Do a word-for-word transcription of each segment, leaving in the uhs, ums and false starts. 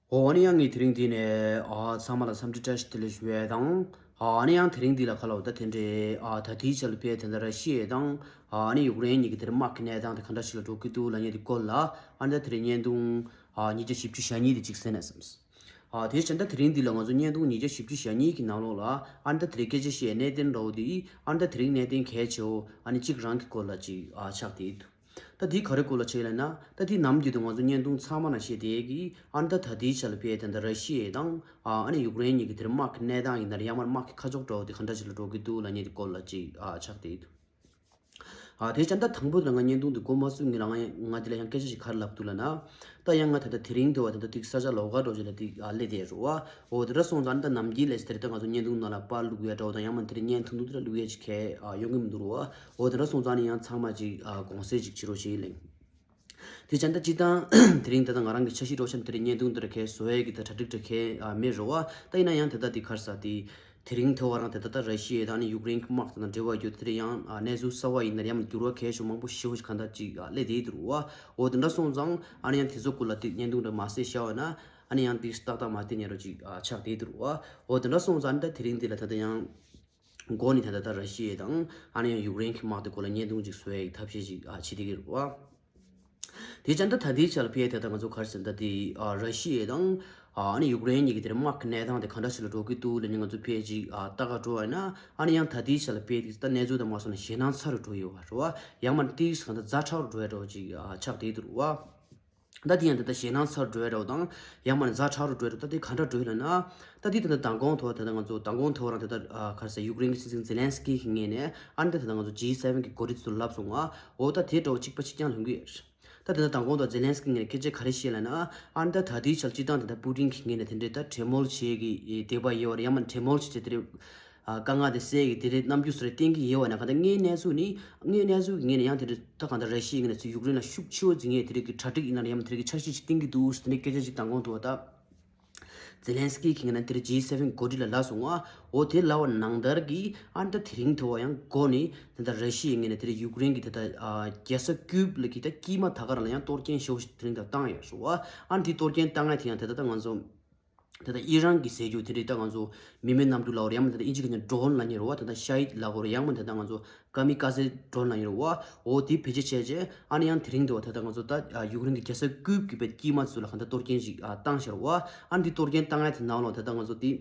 ཨོ་ཨ་ནི་ཡང་ངས་དེ་རིང་འདི་ནས་ཨ་ཚང་མ་ལ་འཚམས་འདྲི་བཀྲ་ཤིས་བདེ་ལེགས་ཞུ་ཡས་དང་། ཨ་ནི་ཡང་དེ་རིང་འདི་ལ་ཁ་ལོ་ད་དེ་འདྲའི་ཨ་ད་ལྟའི་ཆ་ལ་ཕེ་དེ་འདྲ་ར་ཤི་ཡས་དང་ཨ་ནི་ཡུཀ་རེན་གཉིས་ཀྱི་དེར་དམག་གི་གནས་སྟངས་དེ་ག་འདྲ་ཞིག་ལ་འགྲོ་གི་འདུག་ལབ་མཁན་དེ་སྐོར་ལ་ཨ་ནི་ད་དེ་རིང་བརྙན་ཐུང་ཨ་ཉིས་བརྒྱ་བཞི་བཅུ་ཞེ་གཉིས་དེ་གཅིག་གསན་ན་བསམས། ཨ་དེ་བཞིན་ད་དེ་རིང་འདི་ལ་ང་ཚོ་བརྙན་ཐུང་ཉིས་བརྒྱ་བཞི་བཅུ་ཞེ་གཉིས་ཀྱི་ནང་ལོགས་ལ་ཨ་ནི་ད་དེ་རིང་སྐད་ཆ་བཤད་གནད་དོན་འདྲ་བོ་དེ་ཨ་ནི་ད་དེ་རིང་གནད་དོན་གལ་ཆེ་བོ་ཨ་ནི་གཅིག་རང་གི་སྐོར་ལ་ཅིག་ཨ་ཆགས་བསྡད་འདུག་ད་འདི་ག་རེ་སྐོར་ལ་བྱས་ལབ་ན། ད་འདི་ནམ་རྒྱུན་དུ་ང་ཚོ་བརྙན་ཐུང་ཚང་མ་ནང་བཤད་བསྡད་ཀྱི་ཨ་ནི་ད་ད་ལྟའི་ཆ་ལ་ཕེ་དེ་འདྲ་ར་ཤི་ཡ་དང་ཨ་ཨ་ནི་ཡུཀ་རེན་གཉིས་ཀྱི་དེར་དམག་གི་གནས་སྟངས་ཡིན་ན་རེད། ཡང་མར་དམག་གི་ཁ་ཕྱོགས་འདྲ་བོ་དེ་ག་འདྲ་ཞིག་ལ་འགྲོ་གི་འདུག་ལབ་མཁན་དེ་སྐོར་ལ་ཅིག་ཨ་ཆགས་བསྡད་འདུག་ཨ་དེ་བྱས་ད་དང་པོ་དེ་ལ་ང་བརྙན་ཐུང་དེ་འགོ་མ་ཚུགས་སྔོན་ལ་ང་ང་དེ་ལ་ཡང་སྐད་ཆ་ཞིག་ག་རེ་ལབ་འདུག་ལབ་ན། ད་ཡང་ང་ད་ལྟ་དེ་རིང་དུ་བ་ད་ལྟ་ཏིག་ས་ཆ་ལོགས་ཀ་འགྲོ་ཅིག་ལ་ཏིག་ཨ་སླེབས་བསྡད་རེད་བ། འོ་དེ་འདྲ་སོང་ཙང་ད་ནམ་རྒྱུན་ལས་དེ་ད་ང་ཚོ་བརྙན་ཐུང་ནང་ལ་པར་བླུག་ཡ་འདྲ་བོ་དང་ཡང་མ་དེ་རིང་བརྙན་ཐུང་ཐུང་དེ་འདྲ་བླུག་ཡ་ཅིག་གལ་ཨ་ཡོང་གི་མི་འདུག་རེད་བ། འོ་དེ་འདྲ་སོང་ཙང་ནི་ཡང་ཚང་མ་ཅིག་ཨ་དགོངས་སེལ་ཅིག་བྱེད་རོགས་ཞེས་གླེང་། དེ་བྱས་ད་སྤྱིར་བཏང་དེ་རིང་ད་ལྟ་ང་རང་གི་འཆར་གཞི་འགྲོ་བཞིན་དེ་རིང་བརྙན་ཐུང་དེ་འདྲ་གལ་བཟོ་ཡ་གི་ད་གྲ་སྒྲིག་དེ་གལ་ཨ་མེད་རེད་བ། ད་ཡིན་ན་ཡང་དེ་ད་དེ་ག་རེ་ཟེར་དེ། དེ་རིང་ཐོ་བ་རང་དེ་ད་ལྟ་ར་ཤི་ཡ་དང་ནི་ཡུཀ་རེན་གྱི་དམག་དང་འབྲེལ་བ་ཡོད་དེ་རེད། ཡང་ཨ་གནས་ཚུལ་གསར་བ་ཡིན་ན་ཡང་འགྱུར་བ་གལ་ཆེ་མང་པོ་ཞེ་པོ་ཞིག་གང་ལྟར་ཅིག་ཨ་སླེབས་བསྡད་འདུག་རེད་བ། འོ་དེ་འདྲ་སོང་ཙང་ཨ་ནི་ཡང་དེ་ཚོ་སྐོར་ལ་ཏིག་བརྙན་ཐུང་འདྲ་མ་བཟོས་བཞག་པ་ན་ཨ་ནི་ཡང་ཏིག་ཏག་ཏག་མ་བལྟས་ཉན་རོགས་ཅིག་ཨ་ཆགས་བསྡད་འདུག་རེད་བ། འོ་དེ་འདྲ་སོང་ཙང་ད་དེ་རིང་འདི་ལ་ད་ལྟ་ཡང་འགོ་ནས་ད་ལྟ་ད་ར་ཤི་ཡ་དང་ཨ་ནི་ཡང་ཡུཀ་རེན་གྱི་དམག་དེ་སྐོར་ལ་བརྙན་ཐུང་ཅིག་བཟོ་ཡའི་ཐབས་ཤེས་ཅིག་ཨ་བྱེད་བསྡད་ཀྱི་རེད་བ། དེ་བྱས་ད་ད་ལྟའི་ཆ་ལ་ཕེ་དེ་ད་ང་ཚོ་ག་རེ་ཟེར་ད་དེ་ཨ་ར་ཤི་ཡ་དང་ཨ་ནི་ཡུཀ་རེན་གཉིས་ཀྱི་དེར་དམག་གི་གནས་སྟངས་དེ་ག་འདྲ་ཞིག་ལ་འགྲོ་གི་འདུག་ལབ་ནས་ང་ཚོ་ཕེ་ཅིག་ཨ་ལྟ་ག་འགྲོ་བ་ཡིན་ན་ཨ་ནི་ཡང་ད་ལྟའི་ཆ་ལ་ཕེ་དེ་ད་གནས་ཚུལ་དང་མ་སོང་ན་ཞེད་སྣང་ཚ་རུ་འགྲོ་ཡོད་བ་རེད་བ། ཡང་མ་ཏིག་གང་ད་ཛ་དྲག་རུ་འགྲོ་ཡ་འདྲ་བོ་ཅིག་ཨ་ཆགས་བསྡད་འདུག་རེད་བ། ད་དེ་ཡང་དེ་ལྟར་ཞེད་སྣང་ཚ་རུ་འགྲོ་ཡ་འདྲ་བོ་དང་ཡང་མ་ནི་ཛ་དྲག་རུ་འགྲོ་ཡ་འདྲ་བོ། ད་དེ་ག་འདྲ་འགྲོ་ཡ་ལབ་ན། ད་དེ་ད་ལྟ་མདང་དགོང་ཐོག་ད་ལྟ་ང་ཚོ་མདང་དགོང་ཐོག་རང་ད་ལྟ་ཨ་ག་རེ་ཟེར་ཡུཀ་རེན་གྱི་སྲིད་འཛིན་ཛེ་ལན་སི་ཀི་གི་ངོས་ནས་ཨ་ནི་ད་ད་ལྟ་ང་ཚོ་ཇི་སེ་ཝེན་གྱི་འགོ་ཁྲིད་ཚོ་ལ་ལབ་སོང་ང་། འོ་ད་དེ་འདྲ་བོ་གཅིག་པ་གཅིག་རྐྱང་ལྷུང་གི་ཡོད་རེད། ད་དེ་ད་མདང་དགོང་ཐོག་ཛེ་ལན་སི་ཀི་ངོས་ནས་སྐད་ཆ་ག་རེ་བཤད་ལབ་ན། ཨ་ནི་ད་ད་དེའི་ཆར་སྤྱིར་བཏང་དེ་ད་པུ་ཏིན་གྱི་ངོས་ནས་དེ་འདྲའི་ད་གྲོས་མོལ་བྱེད་ཀྱི་དད་པ་ཡོད་པ་རེད། ཡང་མ་གྲོས་མོལ་བྱེད་བྱེད་དེ་རེད། ཨ་དཀའ་ངལ་དེ་སེལ་གྱི་དེ་རེད་རྣམ་འགྱུར་སོ་རེ་བསྟན་གྱི་ཡོད་པ་ན། གང་ལྟར་དངོས་གནས་སུ་ནི་དངོས་གནས་སུ་གི་ངོས་ནས་ཡང་དེ་འདྲ་ད་གང་ལྟར་ར་ཤི་ཡའི་ངོས་ནས་ཚུར་ཡུཀ་རེན་ལ་ཤུགས་ཆེ་བོ་འཛིན་ཡས་དེ་རིགས་ཀྱི་གྲ་སྒྲིག་ཡིན་ན་རེད། ཡང་མ་དེ་རིགས་ཀྱི་འཆར་གཞི་ཅིག་བཏིང་གི་འདུག་ཟེར་ནས་སྐད་ཆ་ཅིག་མདང་དགོང་དུ་བ་ད། ཛེ་ལན་སི་ཀི་གི་ངོས་ནས་དེ་རིང་ཇི་སེ་ཝེན་འགོ་ཁྲིད་ལ་ལབ་སོང་ང་། འོ་དེ་ལབ་པ་ནང་ལྟར་གྱི་ཨ་ནི་ད་དེ་རིང་ཐོ་བ་ཡང་འགོ་ནས་དེ་ད་ར་ཤི་ཡའི་ངོས་ནས་དེ་རིང་ཡུཀ་རེན་གྱི་དེ་ད་ཨ་རྒྱལ་ས་ཀིབ་ལ་གི་ད་དཀྱིལ་མ་ད་ག་རང་ལ་ཡང་གཏོར་སྐྱོན་ཞེ་པོ་ཞིག་དེ་རིང་ད་བཏང་ཡོད་རེད་བ། ཨ་ནི་དེ་གཏོར་སྐྱོན་བཏང་ཡ་དེ་ཡང་དེ་ད་ད་ང་ཚོ་དེ་ད་ཨི་རན་གྱི་ཟེར་རྒྱུ་དེ་རིང་ད་ང་ཚོ་མི་མེད་གནམ་གྲུ་ལབ་དགོས་རེད། ཡང་མིན་དེ་ད་ཨིན་ཇི་གི་ནས་ཌོ་རོན་ལབ་མཁན་རེད་བ། དེ་ད་ཤ་ཧིད་ལབ་དགོས་རེད། ཡང་མིན་དེ་ད་ང་ཚོ་ཀ་མི་ཀ་ཟེ་ཌོ་རོན་ལབ་མཁན་རེད་བ། འོ་དེ་བེད་སྤྱོད་བྱས་རྗེས་ཨ་ནི་ཡང་དེ་རིང་འདི་བ་དེ་ད་ང་ཚོ་ད་ཡུཀ་རེན་གྱི་རྒྱལ་ས་ཀིབ་ཀྱི་བེད་དཀྱིལ་མ་ཚོ་ལ་གང་ལྟར་གཏོར་སྐྱོན་ཞིག་བཏང་ཤར་བ། ཨ་ནི་དེ་གཏོར་སྐྱོན་བཏང་ཡ་དེ་ནང་ལོགས་དེ་ད་ང་ཚོ་དེ་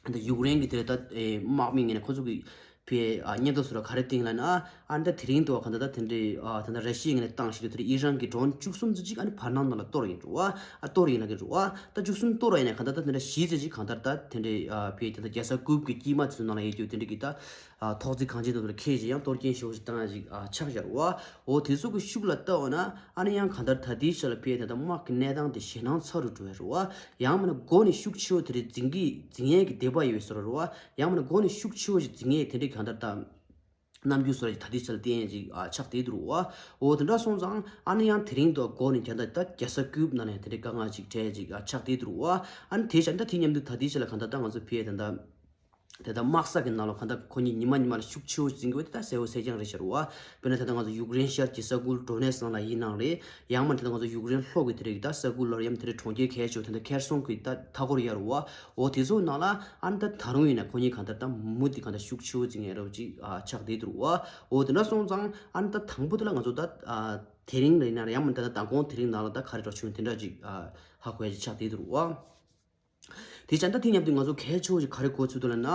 ད་ཡུཀ་རེན་གྱི་དེ་ད་དམག་མི་ངོས་ནས་ཁོ་ཚོ་གི་བེད་སྙན་ཐོ་ཚོ་ལ་ག་རེ་བཏིང་ལབ་ན། ཨ་ནི་ད་དེ་རིང་འདི་བ་གང་ལྟར་ད་དེ་འདྲའི་ད་ད་ར་ཤི་ཡའི་ངོས་ནས་བཏང་ཞིག་དེ་ད་ཨི་རན་གྱི་ཌོ་རོན་བཅུ་གསུམ་ཙམ་ཅིག་ཨ་ནི་བར་སྣང་ནང་ལ་གཏོར་ཡིན་རེད་བ། ཨ་གཏོར་ཡིན་ལབ་ཀྱི་རེད་བ། ད་བཅུ་གསུམ་གཏོར་བ་ཡིན་ན་གང་ལྟར་ད་དེ་འདྲ་བཞི་ཙམ་ཅིག་གང་ལྟར་ད་དེ་འདྲའི་བེད་དེ་ད་རྒྱལ་ས་ཀིབ་ཀྱི་དཀྱིལ་མ་ཚོའི་ནང་ལ་ཡོད་རྒྱུ་དེ་འདྲ་གི་ད། ཨ་ཐོག་བརྩེགས་གངས་ཅན་དུ་ལ་ཁེལ་ཅིག་ཡང་གཏོར་སྐྱོན་ཞེ་པོ་ཞིག་བཏང་ཡ་ཞིག་ཨ་ཆགས་བཞག་རེད་བ། འོ་དེ་ཚོ་གི་ཤུགས་ལ་བལྟ་འོ་ན་ཨ་ནི་ཡང་གང་ལྟར་ད་ལྟའི་ཆ་ལ་ཕེ་ད་ལྟ་དམག་གི་གནས་སྟངས་དེ་ཞེད་སྣང་ཚ་རུ་འགྲོ་ཡ་རེད་བ། ཡང་མིན་ན་འགོ་ནས་ཤུགས་ཆེ་བོ་དེ་རེད་འཛིང་གི་འཛིང་ཡས་ཀྱི་དད་པ་ཡོད་བཟོ་ར་རེད་བ། ཡང་མིན་ན་འགོ་ནས་ཤུགས་ཆེ་བོ་ཞིག་འཛིང་ཡས་དེ་འདྲའི་གང་ལྟར་ད་རྣམ་འགྱུར་བཟོ་ར་ཅིག་ད་ལྟའི་ཆ་ལ་བསྟན་ཡས་ཅིག་ཨ་ཆགས་བསྡད་འདུག་རེད་བ། འོ་དེ་འདྲ་སོང་ཙང་ཨ་ནི་ཡང་དེ་རིང་དུ་འགོ་ནས་ད་ལྟ་ད་རྒྱལ་ས་ཀིབ་ནང་ནས་དེ་འདྲའི་དཀའ་ངལ་ཅིག་འཕྲད་ཅིག་ཨ་ཆགས་བསྡད་འདུག་རེད་བ། ཨ་ནི་དེ་བྱས་ད་དེ་མཉམ་དུ་ད་ལྟའི་ཆ་ལ་གང་ལྟར་ད་ང་ཚོ་ཕེ་ད་ལྟ། དེ་ལྟར་དམག་ས་གི་ནང་ལ་གང་ལྟར་ཁོ་གཉིས་ཉི་མ་ཉི་མ་ལ་ཤུགས་ཆེ་བོ་འཛིང་གི་ཡོད་དེ་ད་གསལ་བོ་གསལ་རྐྱང་རེད་ཤག་རེད་བ། དཔེར་ན་ད་ལྟ་ང་ཚོ་ཡུཀ་རེན་ཤར་གྱི་ས་ཁུལ་ཌོ་ནེ་སི་ནང་ལ་ཡིན་ནའང་རེད། ཡང་མིན་ད་ལྟ་ང་ཚོ་ཡུཀ་རེན་ལྷོ་གི་དེ་རིགས་ད་ས་ཁུལ་ལ་ཡང་དེ་རིགས་གྲོང་ཁྱེར་གལ་ཆེ་བོ་དེ་འདྲ་ཁེར་སོང་གི་ད་མཐའ་འཁོར་ཡོད་རེད་བ། འོ་དེ་ཚོའི་ནང་ལ་ཨ་ནི་ད་ད་རུང་ཡིན་ན་ཁོ་གཉིས་གང་ལྟར་ད་མུ་མཐུད་གང་ལྟར་ཤུགས་ཆེ་བོ་འཛིང་ཡ་རོ་ཅིག་ཨ་ཆགས་བསྡད་འདུག་རེད་བ། འོ་དེ་འདྲ་སོང་ཙང་ཨ་ནི་ད་དང་པོ་དེ་ལ་ང་ཚོ་ད་ཨ་དེ་རིང་ལ་ཡིན་ན་རེད། ཡང་མིན་ད་ད་མདང་དགོང་དེ་རིང་ནང་ལ་ད་ག་རེ་འགྲོ་བྱུང་དེ་འདྲ་ཅིག་ཨ་ཧ་གོ་ཡ་ཅིག་ཆགས་བསྡད་འདུག་རེད་བ། དེ་བྱས་ད་དེ་མཉམ་དུ་ང་ཚོ་གལ་ཆེ་བོ་ཞིག་ག་རེ་གོ་ཚུལ་འདུག་ལབ་ན།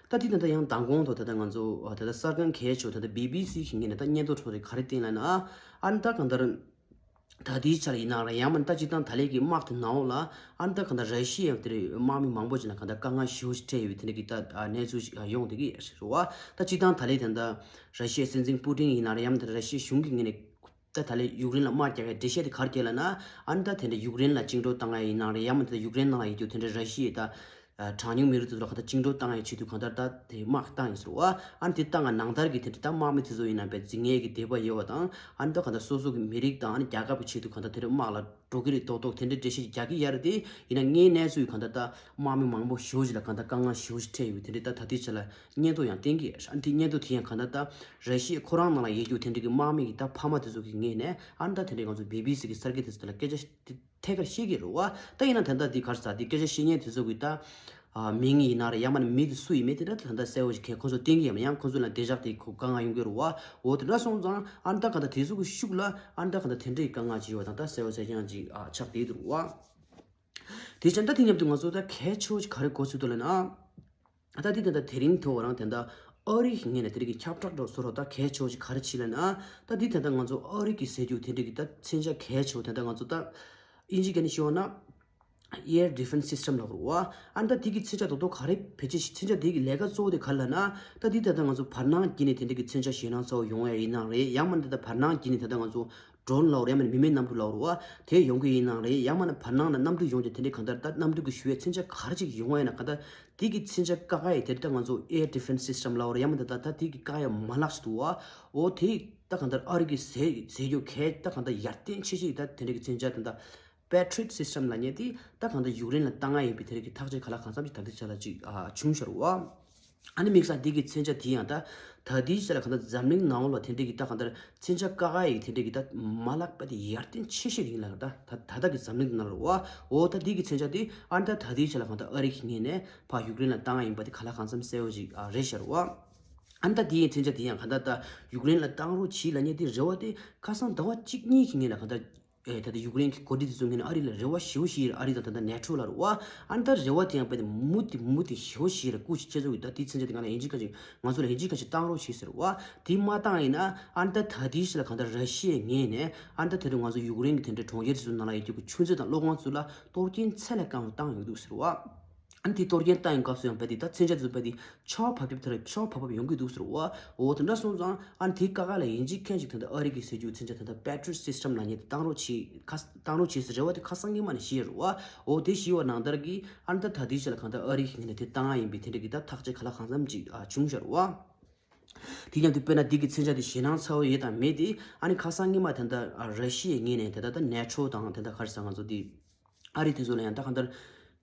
ད་དེ་ད་ལྟ་ཡང་མདང་དགོང་དུ་ད་ལྟ་ང་ཚོ་ད་ལྟ་གསར་ཁང་གལ་ཆེ་བོ་ད་ལྟ་བི་བི་སི་གི་ངོས་ནས་ད་སྙན་ཐོ་འཕྲོ་རེ་ག་རེ་བཏིང་ལབ་ན། ཨ་ནི་ད་གང་ལྟར་ད་ལྟའི་ཆར་ཡིན་ན་ར་ཡང་མིན་ད་སྤྱིར་བཏང་ད་ལན་གྱི་དམག་དེ་ནང་ལོགས་ལ་ཨ་ནི་ད་གང་ལྟར་ར་ཤི་ཡའི་དེ་རིགས་དམག་མི་མང་པོ་ཅིག་ལ་གང་ལྟར་དཀའ་ངལ་ཞེ་པོ་ཞིག་འཕྲད་ཡོད་པའི་དེ་འདྲ་གི་ད་གནས་ཚུལ་ཞིག་ཡོང་བསྡད་ཀྱི་ཡོད་རེད་བ། ད་སྤྱིར་བཏང་ད་ལན་དེ་ད་ར་ཤི་ཡའི་སྲིད་འཛིན་པུ་ཏིན་ཡིན་ན་ར་ཡང་མིན་ད་ར་ཤི་ཡའི་གཞུང་གི་ངོས་ནས། ད་ད་ལན་ཡུཀ་རེན་ལ་དམག་རྒྱག་ཡའི་འགྲེལ་བཤད་དེ་ག་རེ་བརྒྱབ་ལབ་ན། ཨ་ནི་ད་དེ་འདྲ་ཡུཀ་རེན་ལ་བཅིངས་འགྲོལ་བཏང་ཡ་ཡིན་ནའང་རེད། ཡང་མིན་ད་ཡུཀ་རེན་ནང་ལ་ཡོད་རྒྱུ་དེ་འདྲ་ར་ཤི་ཡའི་ད་གྲངས་ཉུང་མི་རིགས་དེ་ཚོ་ལ་གང་ལྟར་བཅིངས་འགྲོལ་བཏང་ཡའི་ཆེད་དུ་གང་ལྟར་ད་དེ་དམག་བཏང་ཡིན་ཟེར་བ། ཨ་ནི་དེ་བཏང་ང་ནང་ལྟར་གྱི་དེ་འདྲ་ད་དམག་མི་དེ་ཚོ་ཡིན་ན་བས་འཛིང་ཡས་ཀྱི་དད་པ་ཡོད་པ་དང་ཨ་ནི་ད་གང་ལྟར་སོ་སོ་གི་མི་རིགས་དང་ཨ་ནི་རྒྱལ་ཁབ་ཀྱི་ཆེད་དུ་གང་ལྟར་དེ་འདྲ་དམག་ལ་འགྲོ་གི་རེད་མདོག་མདོག་དེ་འདྲའི་འགྲེལ་བཤད་རྒྱག་གི་ཡོད་རེད་དེ། ཡིན་ན་དངོས་གནས་སུ་གང་ལྟར་ད་དམག་མི་མང་པོ་ཞེ་པོ་ཞིག་ལ་གང་ལྟར་དཀའ་ངལ་ཞེ་པོ་ཞིག་འཕྲད་ཡོད་པའི་དེ་འདྲའི་ད་ད་ལྟའི་ཆ་ལ་སྙན་ཐོ་ཡང་བསྟན་གྱི་ཡོད་རེད། ཨ་ནི་དེ་སྙན་ཐོ་དེ་ཡང་གང་ལྟར་ད་ར་ཤི་ཡ་ཁོ་རང་ནང་ལ་ཡོད་རྒྱུ་དེ་འདྲ་གི་དམག་མི་གི་ད་ཕ་མ་དེ་ཚོ་གི་ངོས་ནས་ཨ་ནི་ད་དེ་འདྲའི་ང་ཚོ་བི་བི་སི་གི་གསར་འགོད་དེ་ཚོ་ལ་སྐད་ཆ་དེ་ ཐད་ཀར་ཤེས་ཀྱི་རེད་བ། ད་ཡིན་ན་ད་ལྟ་འདི་ག་རེ་ཟ་འདི་སྐད་ཆ་བཤད་མཁན་དེ་ཚོ་གི་ད་ཨ་མིང་ཡིན་ན་རེད། ཡང་མིན་ན་མི་དེ་སུ་ཡིན་མིན་དེ་འདྲ་ད་ལྟ་གསལ་བོ་ཞིག་གས་ཁོང་ཚོ་བསྟན་གྱི་ཡོད་མ་ཡང་ཁོང་ཚོ་ལ་བདེ་འཇགས་དེ་ཁོ་དཀའ་ངལ་ཡོང་གི་རེད་བ། འོ་དེ་འདྲ་སོང་ཙང་ཨ་ནི་ད་ག་ད་དེ་ཚོ་གི་ཤུགས་ལ་ཨ་ནི་ད་ག་ད་དེ་འདྲའི་དཀའ་ངལ་ཅིག་ཡོད་པ་དང་ད་གསལ་བོ་གསལ་རྐྱང་ཅིག་ཨ་ཆགས་བསྡད་འདུག་བ། དེ་བྱས་ད་དེ་མཉམ་དུ་ང་ཚོ་ད་གལ་ཆེ་བོ་ཞིག་ག་རེ་གོ་ཚུལ་འདུག་ལབ་ན། ད་འདི་ད་ལྟ་དེ་རིང་ཐོག་རང་ད་ལྟ་ཨ་རི་གི་ངོས་ནས་དེ་རིང་གི་ཁྱབ་བསྒྲགས་འགྲོ་སོ་རོ་ད་གལ་ཆེ་བོ་ཞིག་ག་རེ་བྱས་ལབ་ན། ད་འདི་ད་ལྟ་ང་ཚོ་ཨ་རི་གི་ཟེར་རྒྱུ་དེ་འདྲ་གི་ད་མཚོན་ཆ་གལ་ཆེ་བོ་ད་ལྟ་ང་ཚོ་ད་ཨིན་ཇི་སྐད་ནས་ཞུས་ན་Air Defense System ལབ་རོ་བ། ཨ་ནི་ད་འདི་གི་མཚོན་ཆ་དོ་དོ་ག་རེ་བེད་སྤྱོད་བྱེད་མཚོན་ཆ་འདི་གི་ལས་ཀ་གཙོ་བོ་དེ་ག་རེ་ལབ་ན། ད་འདི་ད་ལྟ་ང་ཚོ་བར་སྣང་བརྒྱུད་ནས་དེ་འདྲ་གི་མཚོན་ཆ་ཞེད་སྣང་ཚ་བོ་ཡོང་ཡ་ཡིན་ནའང་རེད། ཡང་མིན་ད་ལྟ་བར་སྣང་བརྒྱུད་ནས་ད་ལྟ་ང་ཚོ་ཌོ་རོན་ལབ་རེད། ཡང་མིན་མི་མེད་གནམ་གྲུ་ལབ་རེད་བ། དེ་ཡོང་གི་ཡིན་ནའང་རེད། ཡང་མིན་ན་བར་སྣང་ན་གནམ་གྲུ་ཡོང་རྒྱུ་དེ་འདྲའི་གང་ལྟར་ད་གནམ་གྲུ་གི་ཞུ་བའི་མཚོན་ཆ་ག་རེ་ཅིག་ཡོང་བ་ཡིན་ན་གང་ལྟར་དེ་གི་མཚོན་ཆ་བཀག་ཡ་ཡི་དེ་ད་ང་ཚོ་Air Defense System ལབ་རེད། ཡང་མིན་ད་ད་ད་དེ་གི་བཀག་ཡ་མ་ལག་ཞིག་འདུག་བ། འོ་དེ་ད་གང་ལྟར་ཨ་རི་གི་ཟས་ཟས་རྒྱུ་གས་ད་གང་ལྟར་ཡར་བརྟན་ཆེ་ཤོས་ད་དེ་འདྲ་གི་མཚོན་ཆ་དེ་ད་Patriot System ལབ་མཁན་དེ་ད་གང་ལྟར་ཡུཀ་རེན་ལ་བཏང་ཡ་ཡིན་པའི་དེ་རིགས་ཀྱི་ཐག་གཅོད་ག་ལ་གང་འཚམ་ཞིག་ད་ལྟའི་ཆ་ལ་ཅིག་ཨ་བྱུང་ཤར་བ། ཨ་ནི་དམིགས་བསལ་འདི་གི་མཚོན་ཆ་དེ་ཡང་ད་ད་ལྟའི་ཆ་ལ་གང་ལྟར་འཛམ་གླིང་ནང་ལ་དེ་འདྲའི་གི་ད་གང་ལྟར་མཚོན་ཆ་བཀག་ཡ་ཡི་དེ་འདྲའི་གི་ད་མ་ལག་པ་དེ་ཡར་བརྟན་ཆེ་ཤོས་ཡིན་ལ་ད་ད་ད་ལྟ་གི་འཛམ་གླིང་ནང་ལ་བ། འོ་ད་འདི་གི་མཚོན་ཆ་དེ་ཨ་ནི་ད་ད་ལྟའི་ཆ་ལ་གང་ལྟར་ཨ་རི་གི་ངོས་ནས་ཕ་ཡུཀ་རེན་ལ་བཏང་ཡ་ཡིན་པ་དེ་ག་ལ་གང་འཚམ་གསལ་བོ་ཞིག་ཨ་རེད་ཤར་བ། ཨ་ནི་ད་དེའི་མཚོན་ཆ་དེ་ཡང་གང་ལྟར་ད་ཡུཀ་རེན་ལ་བཏང་རོགས་གྱིས་ལབ་མཁན་དེ་རེ་བ་དེ་ཁ་སང་ཟླ་བ་གཅིག་གཉིས་ཀྱི་སྔོན་ལ་གང་ལྟར་ཨེ་ད་ལྟ་ཡུཀ་རེན་གྱི་འགོ་ཁྲིད་དེ་ཚོ་ངོས་ནས་ཨ་རི་ལ་རེ་བ་ཞེ་པོ་ཞིག་ཡོད་རེད། ཨ་རི་དང་ད་ལྟ་ནེ་ཊོ་ལ་རེད་བ། ཨ་ནི་ད་རེ་བ་དེ་ཡང་དཔེ་དེ་མུ་མཐུད་མུ་མཐུད་ཞེ་པོ་ཞིག་ཡོད་རེད། སྐུ་མཁྱེན་ཚོ་གིས་ད་དེའི་མཚོན་ཆ་དེ་ང་ལ་ཡིན་གཅིག་མིན་གཅིག་ང་ཚོ་ལ་ཡིན་གཅིག་མིན་གཅིག་བཏང་རོགས་བྱེད་ཟེར་བ། དེ་མ་བཏང་ཡིན་ན་ཨ་ནི་ད་ད་ལྟའི་ཆ་ལ་གང་ལྟར་ར་ཤི་ཡའི་ངོས་ནས་ཨ་ནི་ད་ད་ལྟ་ང་ཚོ་ཡུཀ་རེན་གྱི་དེ་འདྲའི་གྲོང་ཁྱེར་དེ་ཚོ་ནང་ལ་ཡོད་རྒྱུ་གི་ཆུ་མཛོད་དང་གློག་ཁང་ཚོ་ལ་གཏོར་སྐྱོན་ཚད་ལས་བཀག་བཏང་ཡོང་འདུག་ཟེར་བ། ཨ་ནི་དེ་གཏོར་སྐྱོན་བཏང་ཡོང་སྐབས་སུ་ཡང་དཔེ་དེ་ད་མཚོན་ཆ་དེ་ཚོ་དཔེ་དེ་ཆར་པ་བབས་དེ་ཆར་པ་བབས་ཡོང་གི་འདུག་ཟེར་བ། འོ་དེ་འདྲ་སོང་ཙང་ཨ་ནི་དེའི་ཀ་ཁ་ལ་ཡིན་གཅིག་མིན་གཅིག་ད་ལྟ་ཨ་རི་གི་ཟེར་རྒྱུ་མཚོན་ཆ་ད་ལྟ་Patriot System ལབ་མཁན་དེ་བཏང་རོགས་བྱེད་ཁ་བཏང་རོགས་བྱེད་ཟེར་རེ་བ་དེ་ཁ་སང་ཉི་མ་ནས་ཞུས་རེད་བ། འོ་དེ་ཞུས་པ་ནང་ལྟར་གྱི་ཨ་ནི་ད་ད་ལྟའི་ཆ་ལ་གང་ལྟར་ཨ་རི་གི་ངོས་ནས་དེ་བཏང་ཡ་ཡིན་པའི་དེ་འདྲ་གི་ད་ཐག་གཅོད་ག་ལ་གང་འཚམ་ཅིག་ཨ་བྱུང་ཤར་བ། དེ་མཉམ་དུ་དཔེར་ན་འདི་གི་མཚོན་ཆ་དེ་ཞེད་སྣང་ཚ་བོ་ཡོད་དང་མེད་དེ་ཨ་ནི་ཁ་སང་ཉི་མ་ད་ལྟ་ཨ་ར་ཤི་ཡའི་ངོས་ནས་ད་ལྟ་ད་ནེ་ཊོ་དང་ད་ལྟ་ག་རེ་ཟེར་ང་ཚོ་དེ་ཨ་རི་དེ་ཚོ་ལ་ཡང་ད་གང་ལྟར་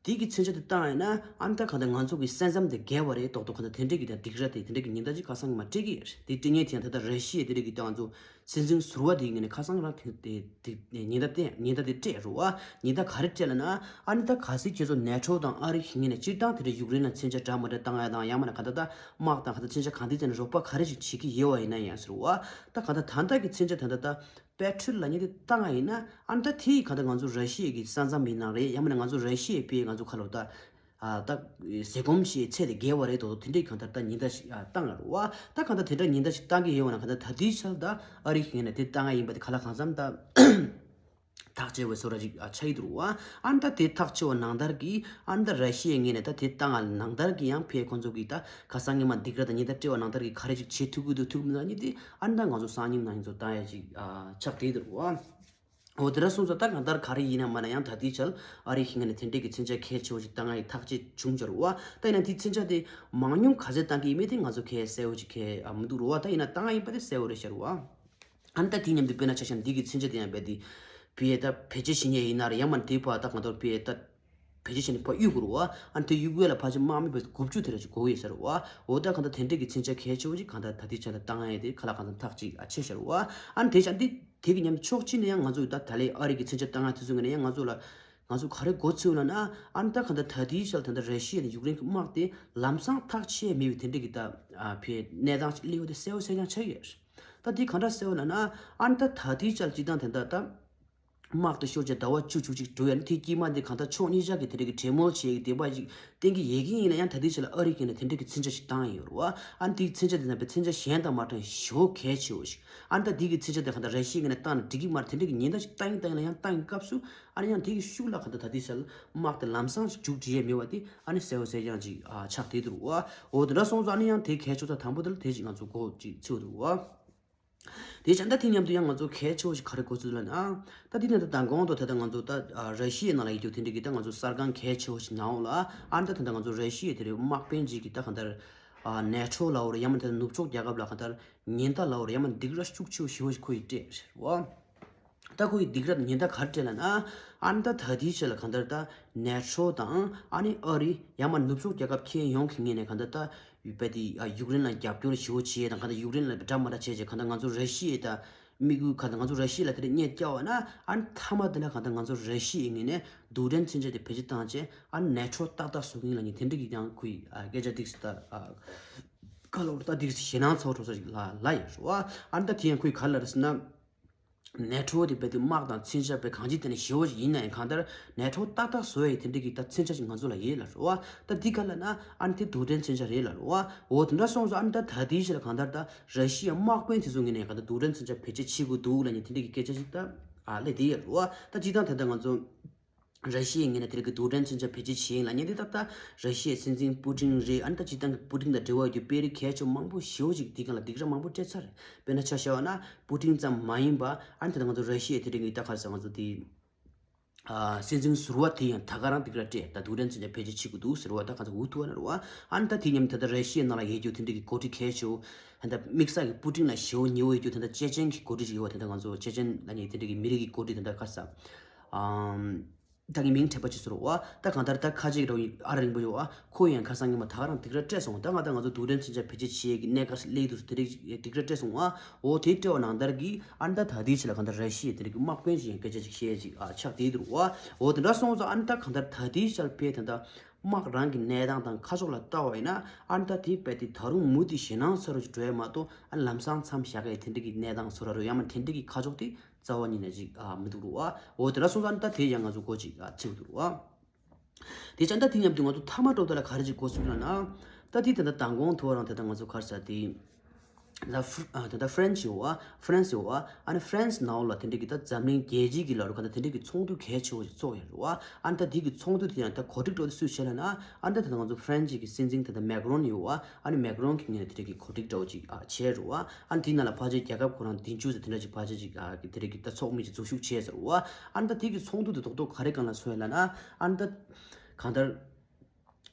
དེ་གི་མཚོན་ཆ་དེ་བཏང་ཡིན་ན་ཨ་ནི་ད་གང་ལྟར་ང་ཚོ་གི་སེམས་ཙམ་དེ་རྒྱལ་བ་རེད་མདོག་མདོག་གང་ལྟར་དེ་འདྲས་ཀྱི་ད་སྡིགས་ར་དེ་དེ་འདྲས་ཀྱི་ཉེན་བརྡ་ཅིག་ཁ་སང་ཉི་མ་སྤྲད་ཀྱི་ཡོད་རེད། དེ་སྤྲད་མཁན་དེ་ཡང་ད་ལྟ་ར་ཤི་ཡ་དེ་འདྲས་ཀྱི་ད་ང་ཚོ་སྲིད་འཛིན་ཟུར་པ་དེའི་ངོས་ནས་ཁ་སང་རང་དེ་དེ་དེ་ཉེན་བརྡ་དེ་ཉེན་བརྡ་དེ་སྤྲད་རེད་བ། ཉེན་བརྡ་ག་རེ་སྤྲད་ལབ་ན་ཨ་ནི་ད་གལ་སྲིད་ཁྱེད་ཚོ་ནེ་ཊོ་དང་ཨ་རི་གི་ངོས་ནས་སྤྱིར་བཏང་དེ་འདྲ་ཡུཀ་རེན་ལ་མཚོན་ཆ་འདྲ་མི་འདྲ་བཏང་ཡ་དང་ཡང་མིན་ན་གང་ལྟར་ད་དམག་དང་གང་ལྟར་མཚོན་ཆ་གང་དེ་བྱས་ནས་རོགས་པ་ག་རེ་ཞིག་བྱེད་ཀྱི་ཡོད་བ་ཡིན་ན་ཡང་ཟེར་བ། ད་གང་ལྟར་ད་ལྟ་གི་མཚོན་ཆ་ད་ལྟ་ད་པེ་ཊྲི་ཡོཊ་ལབ་མཁན་དེ་བཏང་ཡ་ཡིན་ན་ཨ་ནི་ད་དེ་ཡི་གང་ལྟར་ང་ཚོ་ར་ཤི་ཡ་གི་ས་མཚམས་ཡིན་ན་རེད། ཡང་མིན་ན་ང་ཚོ་ར་ཤི་ཡའི་དཔེ་ང་ཚོ་ཁ་ལོ་ད་ཨ་ད་ཟས་སྐོམ་ཞེས་ཚད་དེ་བརྒལ་བ་རེད་དོ་དེ་འདྲའི་གང་ལྟར་ད་ཉེན་བརྡ་ཞིག་ཨ་བཏང་ཡ་རེད་བ། ད་གང་ལྟར་དེ་འདྲ་ཉེན་བརྡ་ཞིག་བཏང་གི་ཡོད་ན་གང་ལྟར་ད་དེའི་ཆར་ད་ཨ་རི་གི་ངོས་ནས་དེ་བཏང་ཡ་ཡིན་པ་དེ་ག་ལ་གང་འཚམ་ད་ཐག་བཅད་པའི་བཟོ་འདྲ་ཅིག་ཨ་ཆགས་ཀྱི་འདུག་བ། ཨ་ནི་ད་དེ་ཐག་བཅད་པ་ནང་ལྟར་གྱི་ཨ་ནི་ད་ར་ཤི་ཡའི་ངོས་ནས་ད་དེ་བཏང་ཡ་ནང་ལྟར་གྱི་ཡང་ཕེ་ཁོང་ཚོ་གིས་ད་ཁ་སང་ཉི་མ་སྡིགས་ར་དང་ཉེན་བརྡ་སྤྲད་པ་ནང་ལྟར་གྱི་ག་རེ་ཅིག་བྱེད་ཐུབ་ཀྱི་འདུག་ཐུབ་མི་འདུག་ཨ་ནི་དེ་ཨ་ནི་ད་ང་ཚོ་སང་ཉིན་གནངས་ཉིན་ཚོ་བཏང་ཡ་ཅིག་ཨ་ཆགས་བསྡད་འདུག་བ། འོ་དེ་འདྲ་སོང་ཙང་ད་གང་ལྟར་ག་རེ་ཡིན་ན་མ་ན་ཡང་ད་ལྟའི་ཆར་ཨ་རི་གི་ངོས་ནས་དེ་འདྲས་ཀྱི་མཚོན་ཆ་གལ་ཆེ་བོ་ཞིག་བཏང་ཡ་ཡི་ཐག་བཅད་བྱུང་ཆར་བ། ད་ཡིན་ན་དེའི་མཚོན་ཆ་དེ་མང་ཉུང་ག་ཚད་བཏང་གི་ཡིན་མིན་དེ་ང་ཚོ་གས་གསལ་བོ་ཅིག་གས་ཨ་མི་འདུག་རོ་བ། ད་ཡིན་ན་བཏང་ཡ་ཡིན་པ་དེ་གསལ་བོ་རེད་ཤར་བ། ཨ་ནི་ད་དེ་མཉམ་དུ་དཔེར་ན་ཆ་བཞག་ན་འདི་གི་མཚོན་ཆ་དེ་ཡང་རྦད་དེ་བེད་ད་བེད་སྤྱོད་བྱེད་མཁན་ཡིན་ན་རེད། ཡང་མིན་ན་དེ་ཕར་ད་གང་ལྟར་བེད་ད་བེད་སྤྱོད་བྱས་ནས་ཕར་གཡུག་དགོས་རེད་བ། ཨ་ནི་དེ་གཡུག་ཡས་ལ་ཕལ་ཆེར་དམག་མི་བེད་དགུ་བཅུ་དེ་འདྲ་ཅིག་དགོས་ཡོད་ས་རེད་བ། འོ་ད་གང་ལྟར་དེ་འདྲས་ཀྱི་མཚོན་ཆ་གལ་ཆེ་བོ་ཅིག་གང་ལྟར་ད་ལྟའི་ཆ་ལ་བཏང་ཡ་དེ་ག་ལ་གང་ལྟར་ཐག་ཅིག་ཨ་ཆད་ཤར་བ། ཨ་ནི་དེ་ཆ་འདི་དེ་གི་མཉམ་ཕྱོགས་གཅིག་ནས་ཡང་ང་ཚོ་ད་ད་ལའི་ཨ་རི་གི་མཚོན་ཆ་བཏང་ཡ་དེ་ཚོ་ངོས་ནས་ཡང་ང་ཚོ་ལ་ང་ཚོ་ག་རེ་མགོ་ཚོས་ལབ་ན། ཨ་ནི་ད་གང་ལྟར་ད་ལྟའི་ཆ་ལ་ད་ལྟ་ར་ཤི་ཡ་དང་ཡུཀ་རེན་གྱི་དམག་དེ་ལམ་སང་ཐག་ཆད་མེད་པའི་དེ་འདྲས་ཀྱི་ད་ཨ་ཕའི་གནས་སྟངས་ཅིག་སླེབས་པ་དེ་གསལ་བོ་གསལ་རྐྱང་ཆགས་ཡོད། ད་འདི་གང་འདྲ་གསལ་བོ་ལབ་ན། ཨ་ནི་ད་ད་ལྟའི་ཆར་སྤྱིར་བཏང་དེ་འདྲ་ད་དམག་དེ་ཤོར་རྗེས་ཟླ་བ་བཅུ་བཅུ་གཅིག་འགྲོ་ཡ་ནི་དེའི་དཀྱིལ་མ་འདི་གང་ལྟར་ཕྱོགས་གཉིས་ཆ་གི་དེ་འདྲ་གི་གྲོས་མོལ་བྱེད་ཡ་གི་དེ་འདྲ་ཅིག་གཏན་གྱི་ཡོད་ཀྱི་ཡིན་ན་ཡང་། ད་ལྟའི་ཆར་ལ་ཨ་རི་གིས་ནི་དེ་འདྲ་གི་མཚོན་ཆ་ཞིག་བཏང་ཡོད་རེད་བ། ཨ་ནི་དེའི་མཚོན་ཆ་དེ་ནང་པའི་མཚོན་ཆ་གཞན་དང་མ་འདྲ་བའི་ཞེ་པོ་གལ་ཆེ་བོ་ཞིག་ཨ་ནི་ད་དེའི་གི་མཚོན་ཆ་དེ་གང་ལྟར་ར་ཤི་ཡ་གིས་ནི་བཏང་ན་འགྲིག་གི་མ་རེད། དེ་འདྲ་གི་ཉེན་བརྡ་ཞིག་བཏང་ཡིན་བཏང་ཡིན་ལ་ཡང་བཏང་ཡིན་སྐབས་སུ་ཨ་ནི་ཡང་དེ་གི་ཤུགས་ལ་གང་ལྟར་ད་ལྟའི་ཆར་ལ་དམག་དེ་ལམ་སང་ཞིག་མཇུག་སྒྲིལ་ཡ་མེད་པ་དེ་ཨ་ནི་གསལ་བོ་གསལ་རྐྱང་ཅིག་ཨ་ཆགས་བསྡད་འདུག་བ། འོ་དེ་འདྲ་སོང་ཙང་ཨ་ནི་ཡང་དེ་གལ་ཆེ་ས་དང་པོ་དེ་ལ་དེ་ཅིག་ང་ཚོ་གོ་ཅིག་ཚུད་འདུག་བ། དེ་བྱས་ད་དེ་མཉམ་དུ་ཡང་ང་ཚོ་གལ་ཆེ་བོ་ཞིག་ག་རེ་གོ་ཚུལ་ལབ་ན། ད་དེ་ནས་ད་མདང་དགོང་དུ་ད་ལྟ་ང་ཚོ་ད་ར་ཤི་ཡའི་ནང་ལ་ཡོད་རྒྱུ་དེ་འདྲ་གི་ད་ང་ཚོ་གསར་ཁང་གལ་ཆེ་བོ་ཞིག་ནང་ལ་ཨ་ནི་ད་ད་ལྟ་ང་ཚོ་ར་ཤི་ཡའི་དེ་རེད་དམག་དཔོན་ཅིག་གི་ད་གང་ལྟར་ནེ་ཊོ་ལབ་རེད། ཡང་མིན་ད་ནུབ་ཕྱོགས་རྒྱལ་ཁབ་ལ་གང་ལྟར་ཉེན་བརྡ་ལབ་རེད། ཡང་མིན་སྡིགས་ར་ཤུགས་ཆེ་བོ་ཞེ་པོ་ཞིག་ཁོ་ཡིས་སྤྲད་རེད་བ། ད་ཁོ་ཡི་སྡིགས་ར་ཉེན་བརྡ་ག་རེ་སྤྲད་ལབ་ན། ཨ་ནི་ད་ད་ལྟའི་ཆ་ལ་གང་ལྟར་ད་ནེ་ཊོ་དང་ཨ་ནི་ཨ་རི་ཡང་མིན་ནུབ་ཕྱོགས་རྒྱལ་ཁབ་ཁྱོན་ཡོངས་ཀྱི་ངོས་ནས་གང་ལྟར་ད་ཡུ་པ་དེ་ཡུཀ་རེན་ལ་རྒྱབ་སྐྱོར་ཞེ་པོ་བྱེད་དང་། གང་ལྟར་ཡུཀ་རེན་ལ་འདྲ་མ་འདྲ་བྱས་རྗེས་གང་ལྟར་ང་ཚོ་ར་ཤི་ཡའི་ད་ དམིགས་ཡུལ་གང་ལྟར་ང་ཚོ་ར་ཤི་ཡ་ལ་དེ་འདྲ་བརྙས་བཅག་པ་ན་ཨ་ནི་མཐའ་མ་དེ་ལ་གང་ལྟར་ང་ཚོ་ར་ཤི་ཡའི་ངོས་ནས་རྡུལ་ཕྲན་མཚོན་ཆ་དེ་བེད་སྤྱོད་བཏང་བྱས་ཨ་ནི་ནེ་ཊོ་ཏག་ཏག་བཟོ་གི་ཡིན་ལབ་མཁན་དེ་འདྲ་གི་ཀྱང་ཁོའི་སྐད་ཆ་ཏིག་ཙམ་ད་ཁ་ལོ་ད་ཏིག་ཙམ་ཞེད་སྣང་ཚ་པོ་འགྲོ་ས་ཞིག་ལ་ལ་ཡོད་རེད་བ། ཨ་ནི་ད་དེ་ཡང་ཁོས་ག་རེ་ལབ་རེད་ཟེར་ན། ནེ་ཊོ་དེ་རྦད་དེ་དམག་དང་མཚོན་ཆ་རྦད་གང་ཅི་དེ་ནས་ཞེ་པོ་ཞིག་ཡིན་ན་ཡང་གང་ལྟར་ནེ་ཊོ་ཏག་ཏག་བཟོ་ཡ་ཡི་དེ་འདྲ་གི་ད་མཚོན་ཆ་ཞིག་ང་ཚོ་ལ་ཡོད་ལབ་རེད་བ། ད་འདི་ག་ལབ་ན་ཨ་ནི་དེ་རྡུལ་ཕྲན་མཚོན་ཆ་རེད་ལབ་རེད་བ། འོ་དེ་འདྲ་སོང་ཙང་ཨ་ནི་ད་ད་ལྟའི་ཆ་ལ་གང་ལྟར་ད་ར་ཤི་ཡ་དམག་དཔོན་དེ་ཚོ་ངོས་ནས་གང་ལྟར་རྡུལ་ཕྲན་མཚོན་ཆ་བེད་སྤྱོད་བྱེད་དགོས་འདུག་ལབ་མཁན་དེ་འདྲ་གི་སྐད་ཆ་ཞིག་ད་ཨ་ལས་དེ་ཡོད་རེད་བ། ད་སྤྱིར་བཏང་ད་ལྟ་ང་ཚོ་ར་ཤི་ཡའི་ངོས་ནས་དེ་རིགས་ཀྱི་རྡུལ་ཕྲན་མཚོན་ཆ་བེད་སྤྱོད་བྱེད་ཡིན་ལབ་མཁན་དེ་ད་ལྟ་ར་ཤི་ཡའི་སྲིད་འཛིན་པུ་ཏིན་རེད། ཨ་ནི་ད་སྤྱིར་བཏང་གི་པུ་ཏིན་དང་འབྲེལ་བ་ཡོད་རྒྱུ་དཔོན་རིགས་གལ་ཆེ་མང་པོ་ཞེ་པོ་ཅིག་འདི་གང་ལ་སྡིགས་ར་མང་པོ་སྤྲད་ཚར་རེད། དཔེར་ན་ཆ་བཞག་པ་ན་པུ་ཏིན་ཙམ་མ་ཡིན་པ་ཨ་ནི་ད་ལྟ་ང་ཚོ་ར་ཤི་ཡའི་དེ་རིགས་ཀྱི་ད་ག་རེ་ཟེར་ང་ཚོ་དེ་ཨ་སྲིད་འཛིན་ཟུར་པ་དེ་ཡང་ད་ག་རང་སྡིགས་ར་སྤྲད། ད་རྡུལ་ཕྲན་མཚོན་ཆ་བེད་སྤྱོད་བྱེད་དགོས་འདུག་ཟེར་བ་ད་ག་ཚོད་འུ་ཐུག་པ་ན་རེད་བ། ཨ་ནི་ད་དེ་མཉམ་དུ་ད་ལྟ་ར་ཤི་ཡའི་ནང་ལ་ཡོད་རྒྱུ་དེ་འདྲ་གི་འགོ་ཁྲིད་གལ་ཆེ་བོ་ད་ལྟ་དམིགས་བསལ་གྱི་པུ་ཏིན་ལ་ཞེ་པོ་ཉེ་བོ་ཡོད་རྒྱུ་ད་ལྟ་ཅེ་ཅན་གྱི་འགོ་ཁྲིད་ཅིག་ཡོད་བ། དེ་འདྲ་ང་ཚོ་ཅེ་ཅན་ལབ་མཁན་དེ་འདྲ་གི་མི་རིགས་ཀྱི་འགོ་ཁྲིད་དེ་འདྲ་ག་རེ་ཟེར། ཨམ། ད་གི་མིང་དྲན་པ་ཅིག་ཟེར་བ། ད་གང་ལྟར་ད་ཁ་ཅིག་རོ་ཨ་ར་རིང་པོ་ཡོད་བ། ཁོ་ཡང་ཁ་སང་ཉི་མ་ད་ག་རང་སྡིགས་ར་སྤྲད་སོང་། ད་ང་ད་ང་ཚོ་རྡུལ་ཕྲན་མཚོན་ཆ་བེད་སྤྱོད་བྱེད་ཀྱི་གནད་འགག་སླེབས་འདུག་ཟེར་དེ་རིགས་སྡིགས་ར་སྤྲད་སོང་བ། འོ་དེ་སྤྲད་པ་ནང་ལྟར་གྱི་ཨ་ནི་ད་ད་ལྟའི་ཆ་ལ་གང་ལྟར་ར་ཤི་ཡའི་དེ་རིགས་ཀྱི་དམག་དཔོན་ཞིག་ཡང་སྐད་ཆ་ཅིག་བཤད་ཅིག་ཨ་ཆགས་བསྡད་འདུག་བ། འོ་དེ་འདྲ་སོང་ཙང་ཨ་ནི་ད་གང་ལྟར་ད་ལྟའི་ཆ་ལ་དཔེ་ད་ལྟ་དམག་རང་གི་གནས་སྟངས་དང་ཁ་ཕྱོགས་ལ་ལྟ་བ་ཡིན་ན་ཨ་ནི་ད་དེ་དཔེ་དེ་ད་རུང་མུ་མཐུད་ཞེད་སྣང་ཚ་རུ་ཅིག་འགྲོ་ཡ་མ་གཏོགས་ཨ་ནི་ལམ་སང་མཚམས་བཞག་གི་དེ་འདྲ་གི་གནས་སྟངས་ཚོར་ར་རུ་ཡང་མ་དེ་འདྲ་གི་ཁ་ཕྱོགས་དེ། རྩ་བ་ཉིད་ནས་ཅིག་ཨ་མི་འདུག་རུ་བ། འོ་དེ་འདྲ་སོང་ཙང་ད་དེ་ཡང་ང་ཚོ་སྒོ་ཅིག་ཨ་ཚིག་འདུག་རུ་བ། དེ་ཙང་ད་དེ་མཉམ་དུ་ང་ཚོ་མཐའ་མ་འགྲོ་ད་ལ་ག་རེ་ཅིག་གོ་ཚུལ་ལ་ན། ད་དེ་ད་ལྟ་མདང་དགོང་ཐོག་རང་དེ་ད་ང་ཚོ་ག་རེ་ཟེར་དེ། ད་ཧྥ་ཨ་ད་ལྟ་ཧྥ་རན་སི་ཡོད་བ། ཧྥ་རན་སི་ཡོད་བ། ཨ་ནི་ཧྥ་རན་སི་ནང་ལ་དེ་འདྲ་གི་ད་འཛམ་གླིང་རྒྱལ་སྤྱི་གི་ལ་རུ་ག་ད་དེ་འདྲ་གི་ཚོགས་འདུ་གལ་ཆེ་བོ་ཞིག་ཚོགས་ཡོད་རུ་བ། ཨ་ནི་ད་དེ་གི་ཚོགས་འདུ་དེ་ཡང་ད་གོ་སྒྲིག་འགྲོ་དེ་སུས་བྱས་ལ་ན། ཨ་ནི་ད་ད་ང་ཚོ་ཧྥ་རན་སི་གི་སྲིད་འཛིན་ད་ད་མེག་རོན་ཡོད་བ། ཨ་ནི་མེག་རོན་གྱི་ངོས་ནས་དེ་འདྲ་གི་གོ་སྒྲིག་འདྲ་བོ་ཅིག་ཨ་བྱས་རུ་བ། ཨ་ནི་དེའི་ནང་ལ་ཕལ་ཆེར་རྒྱལ་ཁབ་ཁོ་རང་བདུན་ཅུ་ཙམ་དེ་འདྲ་ཅིག་ཕལ་ཆེར་ཅིག་ཨ་གི་དེ་འདྲ་གི་ད་ཚོགས་མི་ཅིག་འཛུལ་ཞུགས་བྱས་ཟེར་བ། ཨ་ནི་ད་དེ་གི་ཚོགས་འདུ་དེ་རྡོག་རྡོག་ག་རེ་སྒང་ལ་སོང་ཡ་ལབ་ན། ཨ་ནི་ད་གང་ལྟར་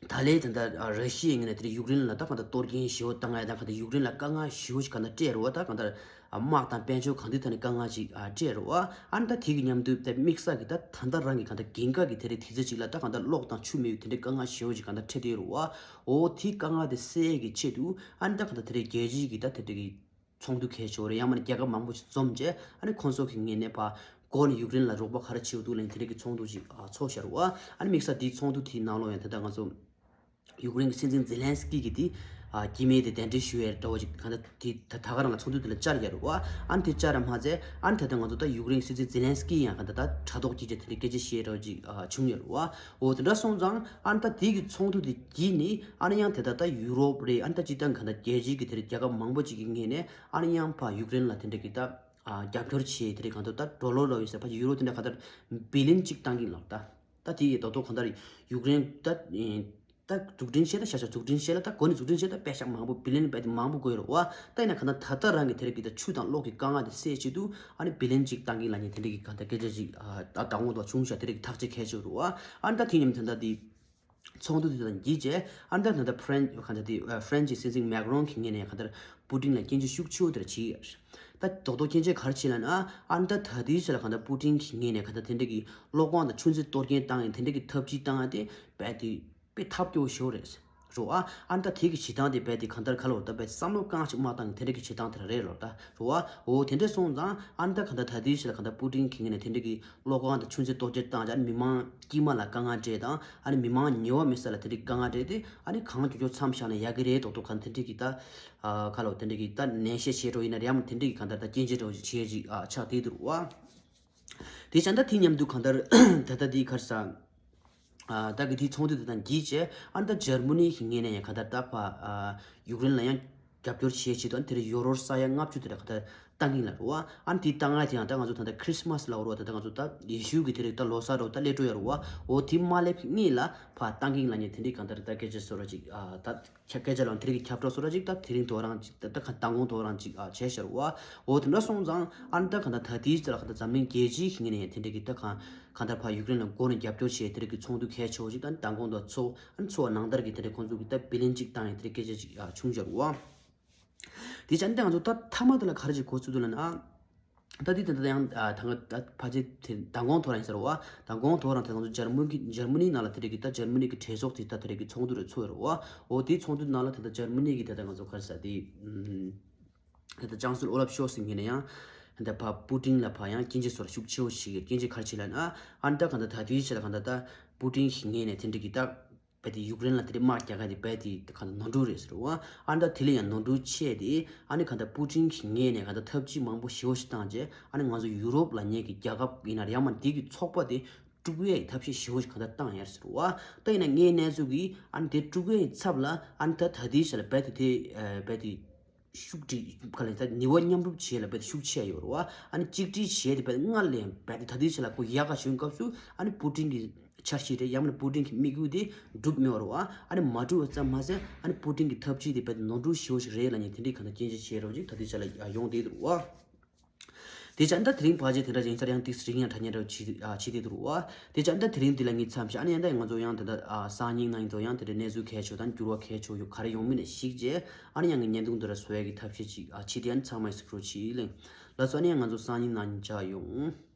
ད་ལན་ད་ད་ར་ཤི་ཡའི་ངོས་ནས་དེ་འདྲ་ཡུཀ་རེན་ལ་ད་གང་ལྟར་གཏོར་སྐྱོན་ཞེ་པོ་བཏང་ཡ་ད་གང་ལྟར་ཡུཀ་རེན་ལ་དཀའ་ངལ་ཞེ་པོ་ཞིག་གང་ལྟར་སྤྲད་རུ་བ། ད་གང་ལྟར་དམག་དང་དཔལ་འབྱོར་གང་དུས་ད་ནས་དཀའ་ངལ་ཅིག་ཨ་སྤྲད་རུ་བ། ཨ་ནི་ད་དེ་གི་མཉམ་དུ་ད་དམིགས་བསལ་གི་ད་ད་ལྟ་རང་གི་གང་ལྟར་འགན་ཁག་གི་དེ་འདྲ་དུས་ཚོད་ཅིག་ལ་ད་གང་ལྟར་གློག་དང་ཆུ་མེད་པའི་དེ་འདྲ་དཀའ་ངལ་ཞེ་པོ་ཞིག་གང་ལྟར་འཕྲད་དེ་རུ་བ། འོ་དེའི་དཀའ་ངལ་དེ་སེལ་ཡས་ཀྱི་ཆེད་དུ་ཨ་ནི་ད་གང་ལྟར་དེ་འདྲའི་རྒྱལ་སྤྱིའི་གི་ད་དེ་འདྲ་གི་ཚོགས་འདུ་གལ་ཆེ་བོ་རེད། ཡང་མིན་ན་རྒྱལ་ཁབ་མང་པོ་ཞིག་འཛོམས་བྱས་ཨ་ནི་ཁོང་ཚོ་གི་ངོས་ནས་ཕར་སྒོ་ནས་ཡུཀ་རེན་ལ་རོགས་པ་ག་རེ་བྱེད་དགོས་འདུག་ལབ་ནས་དེ་འདྲ་གི་ཚོགས་འདུ་ཅིག་ཨ་ཚོགས་བཞག་རུ་བ། ཨ་ནི་དམིགས་བསལ་དེའི་ཚོགས་འདུ་དེའི་ནང་ལོགས་ཡང་ད་ལྟ་ང་ཚོ་ཡུཀ་རེན་གྱི་སྲིད་འཛིན་ཛེ་ལན་སི་ཀི་གིས་དེ་ཨ་སྐྱེ་དམན་དེ་གདན་འདྲེན་ཞུ་ཡས་འདྲ་བོ་ཅིག་གང་ལྟར་དེ་ད་ད་ག་རང་ལ་ཚོགས་འདུ་དེ་ལ་བཅར་ཡོད་རུ་བ། ཨ་ནི་དེ་བཅར་ར་མ་ཚད་ཨ་ནི་ད་ལྟ་ང་ཚོ་ད་ཡུཀ་རེན་གྱི་སྲིད་འཛིན་ཛེ་ལན་སི་ཀི་ཡང་གང་ལྟར་ད་དྲ་ཐོག་སྐད་ཆ་དེ་འདྲ་སྐད་ཆ་བཤད་འདྲ་བོ་ཅིག་ཨ་བྱུང་ཡོད་རུ་བ། འོ་དེ་འདྲ་སོང་ཙང་ཨ་ནི་ད་དེ་གི་ཚོགས་འདུ་དེ་བརྒྱུད་ནས་ཨ་ནི་ཡང་དེ་ད་ལྟ་ཡུ་རོབ་རེད། ཨ་ནི་ད་སྤྱིར་བཏང་གང་ལྟར་རྒྱལ་སྤྱིའི་གི་དེ་འདྲ་རྒྱལ་ཁབ་མང་པོ་ཅིག་གི་ངོས་ནས་ཨ་ནི་ཡང་ཕར་ཡུཀ་རེན་ལ་དེ་འདྲ་གི་ད་ཨ་རྒྱབ་སྐྱོར་བྱེད་དེ་རེད། གང་ལྟར་ད་ཌོ་ལར་ལབ་ཡོད་ས་ཕལ་ཆེར་ཡུ་རོ་དེ་འདྲ་གང་ལྟར་བི་ལིན་གཅིག་བཏང་གི་ལབ་ད། ད་དེ་ཡི་ད་དུང་གང་ལྟར་ཡུཀ་རེན་ད་ད་འཛུགས་སྐྲུན་བྱེད་ད་ཤ་ཤ་འཛུགས་སྐྲུན་བྱེད་ལ་ད་གོ་ནས་འཛུགས་སྐྲུན་བྱེད་ད་དཔེ་ཤ་མང་པོ་བི་ལིན་དཔེ་དེ་མང་པོ་དགོས་རུ་བ། ད་ཡིན་ན་གང་ལྟར་ད་ལྟ་རང་གི་དེ་རིགས་ཀྱི་ད་ཆུ་དང་གློག་གི་དཀའ་ངལ་དེ་སེལ་ཆེད་དུ་ཨ་ནི་བི་ལིན་གཅིག་བཏང་གི་ལབ་མཁན་དེ་འདྲ་གི་གང་ལྟར་སྐད་ཆ་ཅིག་ཨ་ད་ད་ངོ་ཐོག་བྱུང་ཤག་དེ་རིགས་ཐག་གཅོད་གལ་ཆེ་རུ་བ། ཨ་ནི་ད་དེ་མཉམ་དུ་ད་དེ་ཚོགས་འདུ་དེ་དང་གཅིག་བྱས་ཨ་ནི་ད་ད་ད་ཕ་རན་གང་ལྟར་དེ་ཕ་རན་སི་སྲིད་འཛིན་མེག་རོན་གྱི་ངོས་ནས་གང་ལྟར་པུ་ཏིན་ལ་སྐྱོན་བརྗོད་ཤུགས་ཆེ་བོ་དེ་འདྲ་བྱས་ཡོད། ད་རྡོག་རྡོག་སྐྱོན་བརྗོད་ག་རེ་བྱས་ལབ་ན། ཨ་ནི་ད་ད་དེའི་ཆ་ལ་གང་ལྟར་པུ་ཏིན་གྱི་ངོས་ནས་གང་ལྟར་དེ་འདྲ་གི་གློག་ཀླད་དང་ཆུ་མཛོད་གཏོར་སྐྱོན་བཏང་ཡས་དེ་འདྲ་གི་ཐབས་ཇུས་བཏང་ཡས་དེ་རྦད་དེ་དཔེ་ཐབས་སྐྱོ་བོ་ཞེ་པོ་རེད། རོ་ཨ། ཨ་ནི་ད་དེ་གི་བྱེད་སྟངས་དེ་རྦད་དེ་གང་ལྟར་ག་ལོ་ད་རྦད་བསམ་བློ་རྐང་ཅིག་མ་བཏང་གི་དེ་འདྲ་གི་བྱེད་སྟངས་དེ་ར་རེད་ལོ་ད། རོ་ཨ། འོ་དེ་འདྲ་སོང་ཙང་ཨ་ནི་ད་གང་ལྟར་ད་དེའི་ཆ་ལ་གང་ལྟར་པུ་ཏིན་གྱི་ངོས་ནས་དེ་འདྲ་གི་གློག་ཀླད་དང་ཆུ་མཛོད་གཏོར་སྐྱོན་བཏང་ཅག་མི་མང་དཀྱུས་མ་ལ་དཀའ་ངལ་འཕྲད་དང་ཨ་ནི་མི་མང་ཉེ་བ་མེད་ས་ལ་དེ་འདྲ་གི་དཀའ་ངལ་འཕྲད་དེ་ཨ་ནི་གང་མགྱོགས་མགྱོགས་མཚམས་བཞག་ན་ཡག་གི་རེད། རྡོག་རྡོག་གང་དེ་འདྲ་གི་ད་ཨ་ག་ལོ་དེ་འདྲ་གི་ད་ནན་བཤད་བྱེད་འགྲོ་ཡིན་ན་རེད་ཡང་དེ་འདྲ་གི་གང་ལྟར་ད་སྐྱོན་བརྗོད་འདྲ་བོ་ཅིག་བྱེད་ཅིག་ཨ་ཆགས་བསྡད་འདུག་རོ་ཨ། དེ་བྱས་ད་དེ་མཉམ་དུ་གང་ལྟར་ད་ལྟ་དེའི་ཁར་ས། ད་གི་དེའི་ཚོགས་འདུ་དེ་དང་གིས་བྱས་ཨ་ནི་ད་འཇར་མ་ནི་གི་ངོས་ནས་ཡང་གང་ལྟར་ད་ཕ་ཡུཀ་རེན་ལ་ཡང་རྒྱབ་སྐྱོར་བྱེད་ཆེད་དུ་ཨ་ནི་དེ་རིང་ཡོ་རོ་ས་ཡ་ལྔ་བཅུ་དེ་འདྲ་གང་ལྟར་བཏང་གིན་ལ་རོ་ཨ། ཨ་ནི་དེའི་བཏང་ང་དེ་ཡང་ད་ང་ཚོ་ད་ལྟ་ཁྲིས་མ་སི་ལ་འོ་རོ་ད་ལྟ་ང་ཚོ་ད་ཡེ་ཤུ་གི་དེ་རིང་ད་ལོ་གསར་རོ་ད་སླེབས་འགྲོ་ཡ་རོ་ཨ། འོ་དེ་མ་སླེབས་སྔོན་ལ་ཕ་བཏང་གིན་ལ་ཉེ་དེ་འདྲའི་གང་ལྟར་ད་སྐད་ཆ་བཟོ་ར་ཅིག་ཨ་ད། ཁྱབ་སྐད་ཆ་ལ་དེ་རིང་གི་ཁྱབ་བསྒྲགས་སོ་ར་ཅིག་ད་དེ་རིང་དོ་རང་ཅིག་ད་ད་ཁ་མདང་དགོང་དོ་རང་ཅིག་ཨ་བྱས་ཤར་བ། འོ་དེ་འདྲ་སོང་ཙང་ཨ་ནི་ད་ག་ད་ད་དེའི་ཚེ་ལ་ག་ད་འཛམ་གླིང་རྒྱལ་སྤྱིའི་ངོས་ནས་ཡང་དེ་འདྲ་གི་ད་ག་ག་ད་ཕ་ཡུཀ་རེན་ལ་མགོ་ནས་རྒྱབ་སྐྱོར་བྱས་དེ་རིང་གི་ཚོགས་འདུ་གལ་ཆེ་བོ་ཅིག་ད་མདང་དགོང་དོ་ཚོགས་ཨ་ནི་ཚོགས་པ་ནང་ལྟར་གི་དེ་འདྲ་ཁོང་ཚོ་གི་ད་བི་ལིན་ཅིག་བཏང་ཡང་དེ་འདྲ་སྐད་ཆ་ཅིག་ཨ་བྱུང་ཤར་བ། དེ་བྱས་ནས་ང་ཚོ་ད་མཐའ་མ་དེ་ལ་ག་རེ་ཅིག་གོ་ཚུལ་འདུག་ལབ་ན། ད་དེ་དེ་འདྲ་ཡང་ད་ང་ད་ཕལ་ཆེར་དེ་མདང་དགོང་ཐོག་རང་ཡིན་ཟེར་བ། མདང་དགོང་ཐོག་རང་དེ་ང་ཚོ་འཇར་མ་གི་འཇར་མ་ནི་ནང་ལ་དེ་རིང་གི་ད་འཇར་མ་ནི་གི་གྲོས་ཚོགས་དེ་ད་དེ་རིང་གི་ཚོགས་འདུ་རེ་ཚོགས་ཡོད་རེད་བ། འོ་དེའི་ཚོགས་འདུ་ནང་ལ་དེ་ད་འཇར་མ་ནི་གི་དེ་ད་ང་ཚོ་ག་རེ་ཟེར་དེ་དེ་ད་ཅང་སུལ་ཨོ་ལབ་ཤོལ་ཚི་ངོས་ནས་ཡང་ ད་ཕ་པུ་ཏིན་ལ་ཕ་ཡང་སྐྱོན་བརྗོད་སོགས་ཤུགས་ཆེ་བོ་ཞིག་གི་སྐྱོན་བརྗོད་ག་རེ་བྱས་ལབ་ན། ཨ་ནི་ད་གང་ལྟར་ད་དུས་ཆེ་ལ་གང་ལྟར་ད་པུ་ཏིན་གྱི་ངོས་ནས་དེ་འདྲ་གི་ད་རྦད་དེ་ཡུཀ་རེན་ལ་དེ་འདྲ་དམག་རྒྱག་ག་དེ་རྦད་དེ་གང་ལྟར་ནོར་འཁྲུལ་རེད་ཟེར་བ། ཨ་ནི་ད་དེ་ལས་ཡང་ནོར་འཁྲུལ་ཆེ་དེ། ཨ་ནི་གང་ལྟར་པུ་ཏིན་གྱི་ངོས་ནས་གང་ལྟར་ཐབས་ཇུས་མང་པོ་ཞེ་བོ་ཞིག་བཏང་རྗེས། ཨ་ནི་ང་ཚོ་ཡུ་རོབ་ལབ་མཁན་གྱི་རྒྱལ་ཁབ་ཡིན་ན་རེད། ཡང་མིན་དེ་གི་ཚོགས་པ་དེ་དཀྲུག་ཡས་ཀྱི་ཐབས་ཤེས་ཞེ་བོ་ཞིག་གང་ལྟར་བཏང་ཡོད་ཟེར་བ། ད་ཡིན་ན་ངའི་གནས་ཚུལ་གྱིས་ཨ་ནི་དེ་དཀྲུག་ཡས་ཀྱི་ཚབ་ལ་ཨ་ནི་ད་ད་ལྟའི་ཆ་ལ་རྦད་དེ་དེ་རྦད་དེ་ཤུགས་སྒྲིལ་ག་ལ་ད་ནུས་པ་མཉམ་རུབ་བྱེད་ལ་རྦད་དེ་ཤུགས་ཆེ་ཡོད་རེད་བ། ཨ་ནི་གཅིག་སྒྲིལ་བྱས་ཏེ་རྦད་དེ་སྔར་ལས་རྦད་དེ་ད་ལྟའི་ཆ་ལ་ཁོ་ཡག་ག་བྱུང་སྐབས་སུ་ཨ་ནི་པུ་ཏིན་གྱི་འཆར་གཞི་རེད། ཡང་ན་པུ་ཏིན་གྱི་དམིགས་ཡུལ་དེ་འགྲུབ་མེད་པ་རེད་བ། ཨ་ནི་མ་འགྲུབ་པ་ཙམ་མ་ཟད་ཨ་ནི་པུ་ཏིན་གྱི་ཐབས་ཇུས་དེ་རྦད་དེ་ནོར་འཁྲུལ་ཞེ་བོ་ཞིག་རེད་ལབ་མཁན་དེ་འདྲའི་གང་ལྟར་སྐྱོན་བརྗོད་བྱས་རོགས་ཅིག་ད་ལྟའི་ཆ་ལ་ཡོང་བསྡད་འདུག་བ། དེ་ཆ་ད་དེ་རིང་ཕལ་ཆེར་དེ་འདྲ་ཡིན་ས་རེད། ཡང་ཏིག་ཙམ་རིང་ཡང་ཐག་ཉེ་འདྲ་བྱེད་ཨ་བྱེད་དེ་འདུག་བ། དེ་ཆ་ད་དེ་རིང་འདི་ལ་ངས་མཚམས་བཞག་ཨ་ནི་ཡང་ད་ང་ཚོ་ཡང་ད་ལྟ་ཨ་སང་ཉིན་གནངས་ཉིན་དུ་ཡང་དེ་འདྲ་གནས་ཚུལ་གལ་ཆེ་བ་དང་འགྱུར་བ་གལ་ཆེ་བ་ཡོད་ག་རེ་ཡོང་མིན་ནས་ཤིག་རྗེས་ཨ་ནི་ཡང་ངས་བརྙན་ཐུང་འདི་ར་བཟོ་ཡ་གི་ཐབས་ཤེས་ཅིག་ཨ་བྱེད་དེ། ཨ་ནི་ཚང་མ་གཟིགས་རོགས་བྱེད་ལེ། ལགས་སོ། ཨ་ནི་ཡང་ང་ཚོ་སང་ཉིན་གནངས་ཉིན་མཇལ་ཡོང་།